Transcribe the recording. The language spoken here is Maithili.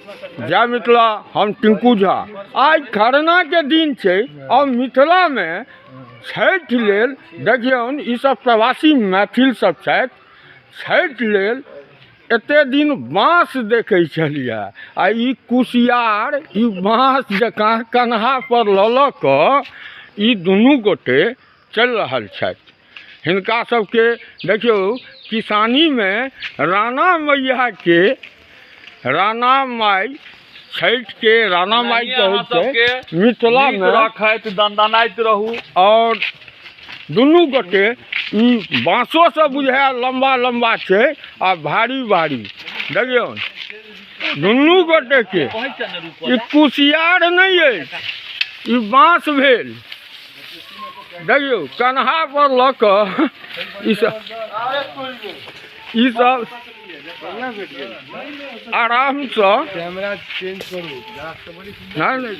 जय मिथिला। हम टिंकू झा। आइ खरनाके दिन छै आओर मिथिलामे छठि लेल देखियौन ई सब प्रवासी मैथिल सब छथि। छठि लेल एते दिन बाँस देखै छलियै आ ई कुसियार ई बाँस जकाँ कन्हा पर लऽ लऽ कऽ ई दुनू गोटे चलि रहल छथि। हिनका सबके देखियौ किसानीमे राणा मैयाके राणा माइ छठिके राणा माइ कहै छै मिथिलामे रखैत दनदनाइत रहू। आओर दुनू गोटे ई बाँसो सब बुझाय लम्बा लम्बा छै आ भारी भारी। देखियौ दुनू गोटेके ई कुसियार नहि अछि, ई बाँस भेल। देखियौ कन्हा पर लऽ कऽ ई सब आरामसँ कैमरा चेंज करू। नहि नहि।